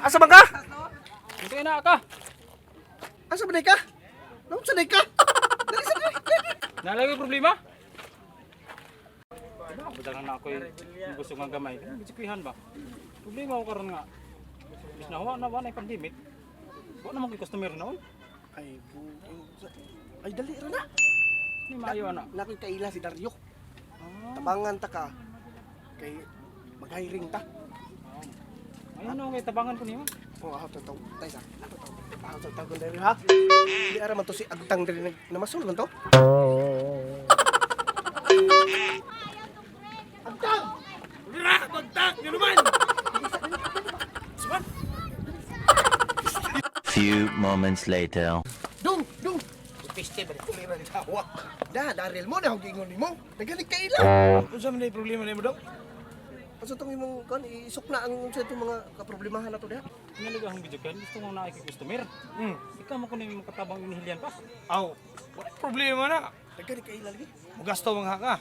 Asa man ka? Ito na ka. Asa man ka? Naunsa sa ka? Dali sa dali. Nalagay problema? Diba, budangan na ako yung gusto nga gamay. Bisikuhan ba? Problema ko karon nga. Bis na huwa na ba na pandemic. Wa na man ko'y customer noon. Ay, ay dali ra na. Ni maayo ana. Nakoy kaila si Dario. Tabangan ta ka. Kay mag-hiring ta. Ay ano kay tabangan ko nimo. Oh, ako to tay sa. Ato to. Ako to tawgon Dario ha. Di ara man to si Agtang diri nag namasul man to. Agtang! Ra, bagtak, yun naman. Few moments later. Dung, dung. Piste ba kulira ni hawak. Da, Daryl mo na og ingon nimo. Nagaling kaila. Unsa man ay problema nimo dong? Asa tong imong kon isukna ang unsa itong mga kaproblemahan nato diha? Naligo ang video kan gusto mo na kay customer. Ikaw mo kuno yung makatabang inihilyan pa. Aw, wala problema na. Nagaling kaila lagi. Mugasto mga ka.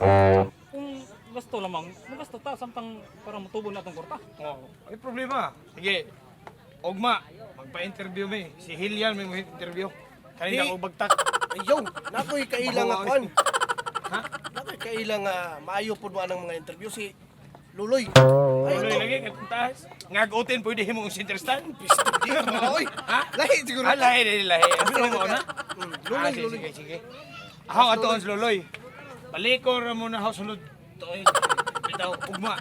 Kung gasto lamang, magasto ta samtang para motubo na atong kwarta. Oh, ay problema. Sige. Ugma, magpa-interview mi. Si Hilian may mo interview. Kanina Di. ko bagtak. Ayaw, nakoy kaila nga Bahaw, kon. Ha? Nakoy kaila nga maayo pud mo anang mga interview si Luloy. Ayo Tuloy to. lagi kay taas. Ngagutin pwede himo ang center stand. Piste di oy. Ha? Lahi siguro. Ah, lahi, lahi, lahi. Ano mo na? Luloy, Ah, sige, Luloy. sige, sige. Ako ato ang Luloy. Baliko ra mo na ako sunod. Toy. Bitaw, ugma.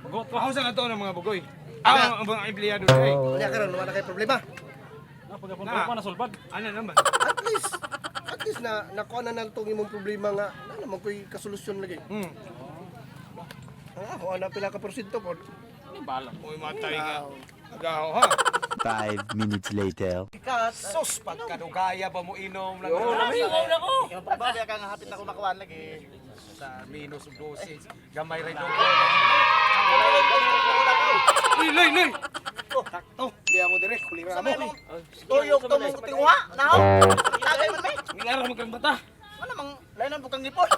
Magot ko. Ako sa ato ng mga bugoy. Ah, ang mga empleyado kay. Wala karon wala kay problema. Na pagapon Na. ko na sulbad. Ano naman? At least na nakuha na nang tong imong problema nga na naman koy kasolusyon lagi. Ang ako ana pila ka porsyento pod. Ni bala. Uy, matay ka. Agaw ha. 5 minutes later. Sus, pagkadugaya ba mo inom lang? Bagay ka nga hapit na kumakuan lagi. Sa minus 12, gamay rin doon. Uy, loy, loy. Sakto. Di mo dire kulira mo. Tuyok to mong tinguha, naho. Tagay man may. Ngara mo kang bata. Ano mang lainan bukang ngipon.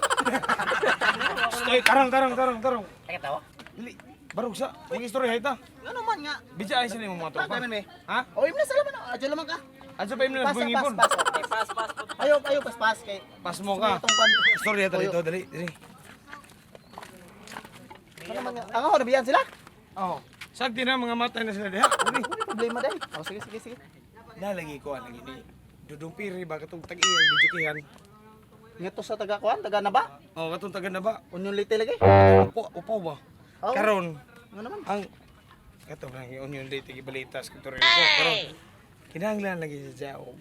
Stoy, tarang, tarang, tarang, tarang. Ay tawa. Dili. Barog sa. Mga istorya ita. Ano man nga. Bidya ay sila imong mga tropa. Tagay man may. Ha? O imna sa laman, adyo lamang ka. Ansa pa imong Pas buing pas ipon? pas. Pas pas. Ayo ayo pas pas kay. Pas mo ka. Itong kwan. Istorya ta dito, dali, dali. Ano man nga. Ang ako nabiyan sila. Oh. Sagdi na mga matay na sila diha. Uli. Ano problema dai? Oh sige sige sige. Nalagi ko lagi ni Dudumpiri ba katong tag-iyang bijukihan. Ngadto sa taga kuan, taga na ba? Oh, katong taga na ba? Unyon lite lagi. Upo, upo ba? Oh. Karon Ano naman? ang kato lang yung onion late gibalitas ko ko karon. Kinahanglan lagi siya og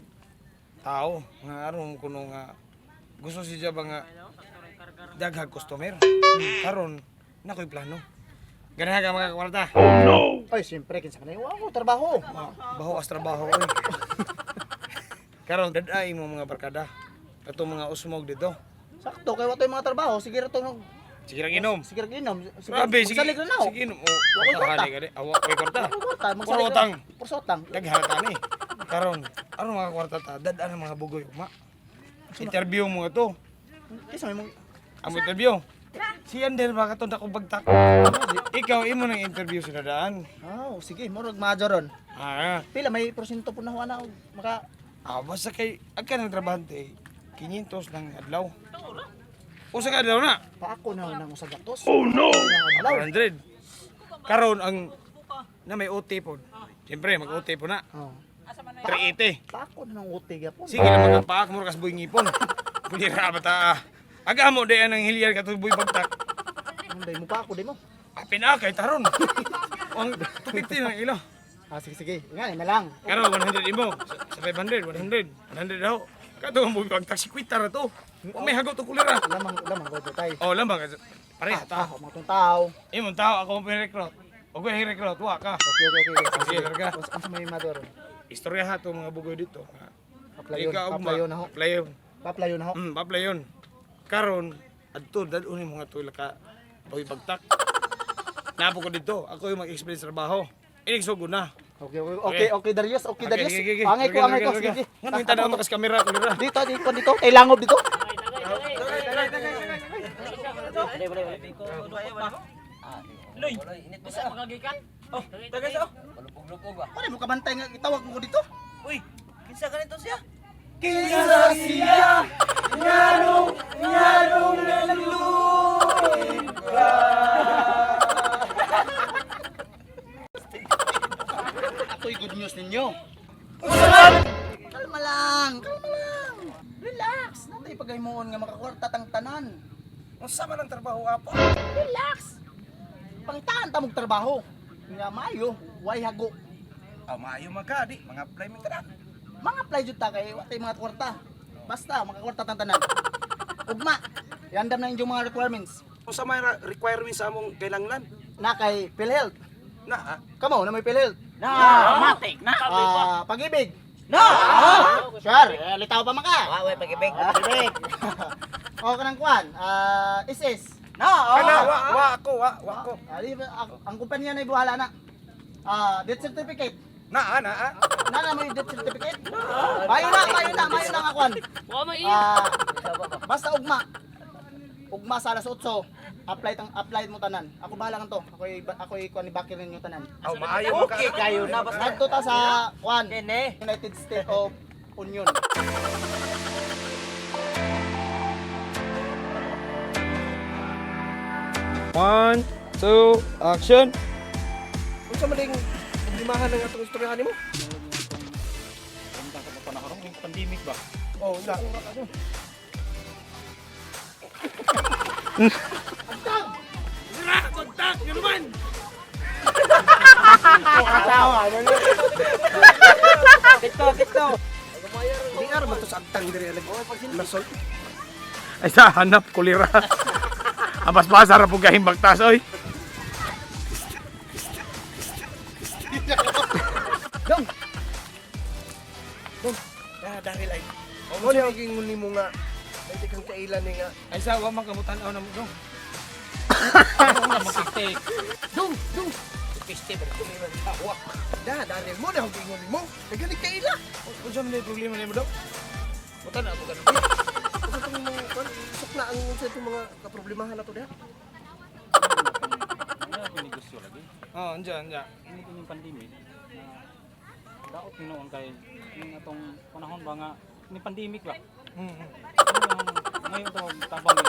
tao nga aron kuno nga gusto siya ba nga daghag customer. Karon nakoy plano. Ganahan ka mga kwarta. Ay siyempre kinsa kanay wa ako trabaho. Baho as trabaho oy. Karon daday mo mga barkada. Katong mga usmog dito. Sakto kay wa toy mga trabaho, sige ra to nag Sige lang inom. sige ra inom. Sige, Grabe, sige. magsalig ra na ako. Sige inom. Wa ko'y Oh, kwarta. ka di. Awa ko'y kwarta. Wa ko'y kwarta, Puro magsalig ra. utang. Puro utang. Daghan ta ni. Karon, aron mga kwarta ta, dad-an ang mga bugoy ugma. Interview mo ito. Kinsa may mong Ang interview. Si Ander ba katong dakong bagtak? Ikaw imo nang interview sa dadaan. Oh, sige, murag maajo ron. Ah, Pila may porsyento po na huwa na og maka ah basta kay agka ng trabahante 500 ng adlaw. Usa ka adlaw na. paako na nang usa gatos. Oh no. Adlaw. 400. Karon ang na may OT po. Siyempre mag-OT po na. Oh. 380. Paako na nang uti gyapon. Sige lang mga paak mo kas buing ngipon. Kulira ba ta? Aga mo di ang hilyar katuboy bagtak. Anday mo paako di mo. Apin na kay taron. Ang 250 lang ilo. Ah, sige sige. Nga na lang. Karon 100 imo. Sa 500, 100, 100 daw. Kato ang buing bagtak si kwita ra to. O may hagot to kulira. Lamang lamang ko tay. Oh, lamang pareha ta. Ako mga tong tao. Imong tao ako ang recruit. O ko recruit wa ka. Okay. Sige, larga. Ang sa may matter. Istorya ha to mga bugoy dito. Paplayon, paplayon na ho. Paplayon. Paplayon na ho. Paplayon. Karon adto dad-on ni mga tula ka boy bagtak. Napo ko dito. Ako yung mag-explain sa trabaho. Inig sugod na. Okay, Darius, okay, Darius. Okay. Angay ko, sige. Sige. Nga nang tanaw makas kamera ko dira. Dito, dito, dito. Kay langob dito. Loy, usa pagagikan. Oh, tagay sa. Wala mo kabantay nga gitawag mo ko dito. Uy, kinsa ganito siya? Ako'y good news ninyo. Kalma lang, kalma lang. Relax. Natay pagaymoon nga makakwarta tang tanan. Unsa man ang trabaho apo? Relax. Pangtaan ta mong trabaho. Nga maayo, way hago. Aw maayo man ka di, mga apply mi tanan. Mga apply jud ta kay wa tay mga kwarta. Basta makakwarta tang tanan. Ugma, random na inyong mga requirements. Unsa may requirement sa among kailangan? Na kay PhilHealth. Na ah. Kamo na may PhilHealth. Na, matik na. Ah, pag-ibig. Na. Sure, eh, litaw pa man ka. Wa, way pag-ibig. Pag-ibig. O kanang kuan, ah, SS. No, oh. Kana wa wa ako, wa wa ko. Ah, di ba, ang kumpanya na ibuhala na. Ah, death certificate. Naa naa. Na na mo yung death certificate? Mayo na, mayo na, mayo na nga kuan. Wa man Ah, basta ugma. Ugma sa alas 8. Apply tang apply mo tanan. Ako bahala kan to. Ako ako'y kuan ni bakir ninyo tanan. Aw maayo man ka. Okay kayo na basta. Adto ta sa kuan. Kene. United States of Union. One, two, action. Unsa man ding problemahan ng atong istoryahan nimo? Ang sa panahon yung pandemic ba? Oh, na. Kito, kito. Di ara man to sa agtang diri alag. Nasol. Ay sa hanap kulira. Abas basa ra pug kahim bagtas oy. Dong. Dong. Ah, dahil ay. Mo ni ang gingon nimo nga. Ay kang kailan ni nga. Ay sa wa man kamutan aw na mo dong. Magtik. Dong, dong. Da, dahil mo na ang gingon nimo. Nagaling kaila. Unsa man yung problema nimo dong? Mutan ako ganun. Unsa tong mga kuan sukla ang unsa itong mga kaproblemahan nato diha? Ano ako negosyo lagi? Oh, anja anja. Ini yung pandemic na daot ni noon kay yung atong panahon ba nga ni pandemic ba? Ngayon to tabang ni.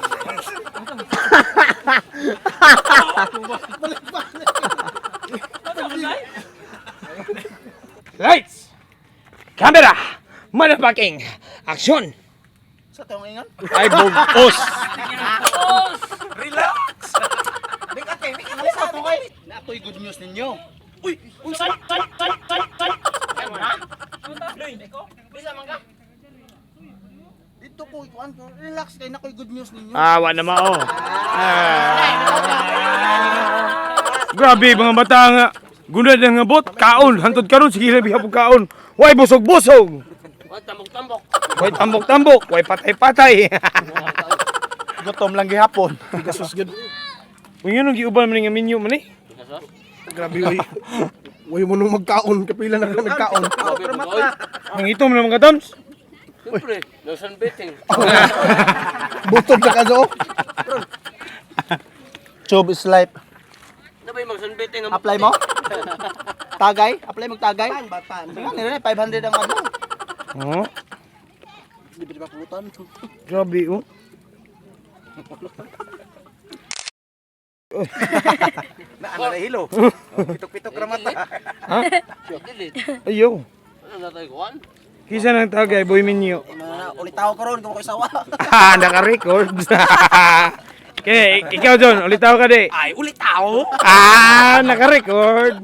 Lights. Camera. Motherfucking action. Sa tayong ingon? Ay bugos. Big ate, big ate sa to kay. Na ako'y good news ninyo. Dito ko ikuan ko. Relax kay na ako'y good news ninyo. Ah, wa na mao. Grabe mga bata nga. Gunad ang abot, kaon, hantod karon sige lang bihapon kaon. Way busog-busog. Wa tambok-tambok. Way tambok-tambok, way patay-patay. Gutom lang gihapon. Gasos gyud. Uy, yun ang giuban man nga menu man eh. Grabe oy. Uy mo nung magkaon, kapila na ka nagkaon. Ang itom na mga tams. Siyempre, no sunbathing. Butog sa kaso. Job is life. Na ba yung mag-sunbathing ang Apply mo? Tagay? Apply mo tagay? Pan ba pan? Ano nila 500 ang adlaw. Oh. Libre pa pulutan. Grabe oh. Na ana na hilo. Pitok-pitok ra mata. Ha? Dili. Ayo. Ano na tayo kuan? Kisa nang tagay boy menu. Ulit tao karon kung ko isawa. Ah, naka-record. Okay, ikaw John, ulitaw ka di. Ay, ulit tao. Ah, naka-record.